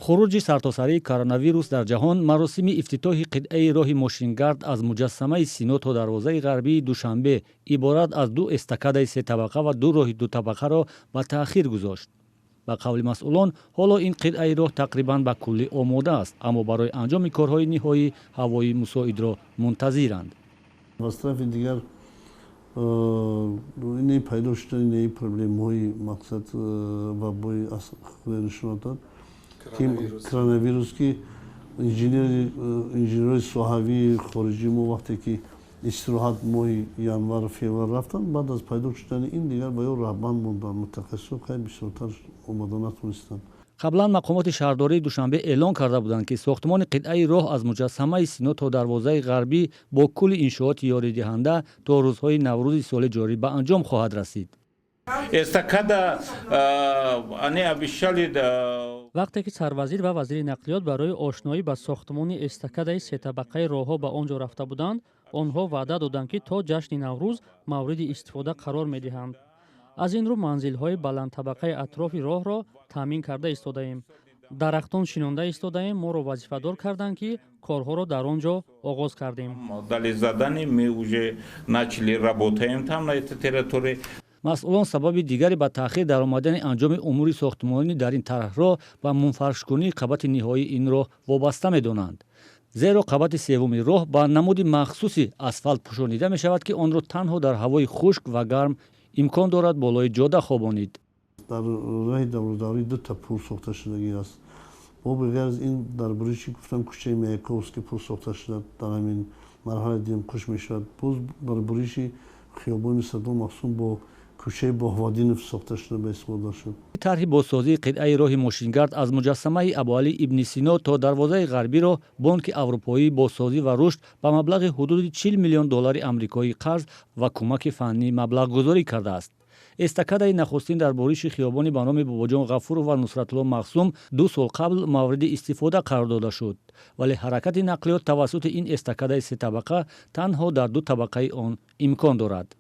Хуруҷи сартосарии коронавирус дар ҷаҳон маросими ифтитоҳи қитъаи роҳи мошингард аз муҷассамаи Сино то дарвозаи ғарбии Душанбе, иборат аз ду эстакадаи сетабақа ва ду роҳи дутабақаро ба таъхир гузошт. Ба қавли масъулон, ҳоло ин қитъаи роҳ тақрибан ба куллӣ омода аст, аммо барои анҷоми корҳои ниҳоӣ ҳавои мусоидро мунтазиранд. Аз тарафи дигар, ини пайдо шудани проблемаҳои, мақсад, вабои нишон дод, коронавирус, ки инженерҳои соҳавии хориҷии мо вақте ки истироҳат моҳи январу феврал рафтанд, баъд аз пайдо шудани ин дигар ба ё раҳбанд монданд. Мутахассисон хеле бисёртар омода натонистанд. Қаблан мақомоти шаҳрдории Душанбе эълон карда буданд, ки сохтмони қитъаи роҳ аз муҷассамаи Сино то дарвозаи ғарбӣ бо кулли иншооти ёридиҳанда то рӯзҳои Наврӯзи соли ҷорӣ ба анҷом хоҳад расид. Эстакада они обещали. Вақте ки сарвазир ва вазири нақлиёт барои ошноӣ ба сохтмони эстакадаи сетабақаи роҳҳо ба он ҷо рафта буданд, онҳо ваъда доданд, ки то ҷашни Наврӯз мавриди истифода қарор медиҳанд. Аз ин рӯ манзилҳои баландтабақаи атрофи роҳро таъмин карда истодаем, дарахтон шинонда истодаем. Моро вазифадор карданд, ки корҳоро дар он ҷо оғоз кардем. Дали задание, мы уже начали, работаем там, на этой территории. Масъулон сабаби дигаре ба таъхир даромадани анҷоми умури сохтмонӣ дар ин тарҳро ба мунфаршкунии қабати ниҳоии ин роҳ вобаста медонанд, зеро қабати севуми роҳ ба намуди махсуси асфалт пӯшонида мешавад, ки онро танҳо дар ҳавои хушк ва гарм имкон дорад болои ҷода хобонид. Дар роҳи даврудаврӣ дута пул сохта шудагӣ аст. Бо беғайр аз ин, дар буриши, гуфтам, кӯчаи Маяковский пул сохта шуда, дар ҳамин марҳалаи дуюм қуш мешавад. Боз дар буриши хиёбони Садо Мақсум бо кӯчаи Боҳводинов сохта шуда, ба истифода шуд. Тарҳи бозсозии қитъаи роҳи мошингард аз муҷассамаи Абуалӣ ибни Сино то дарвозаи ғарбиро Бонки аврупоии бозсозӣ ва рушд ба маблағи ҳудуди 40 миллион доллари амрикоӣ қарз ва кӯмаки фаннӣ маблағгузорӣ кардааст. Эстакадаи нахустин дар буриши хиёбони ба номи Бобоҷон Ғафуров ва Нусратулло Мақсум 2 сол қабл мавриди истифода қарор дода шуд, вале ҳаракати нақлиёт тавассути ин эстакадаи сетабақа танҳо дар ду табақаи он имкон дорад.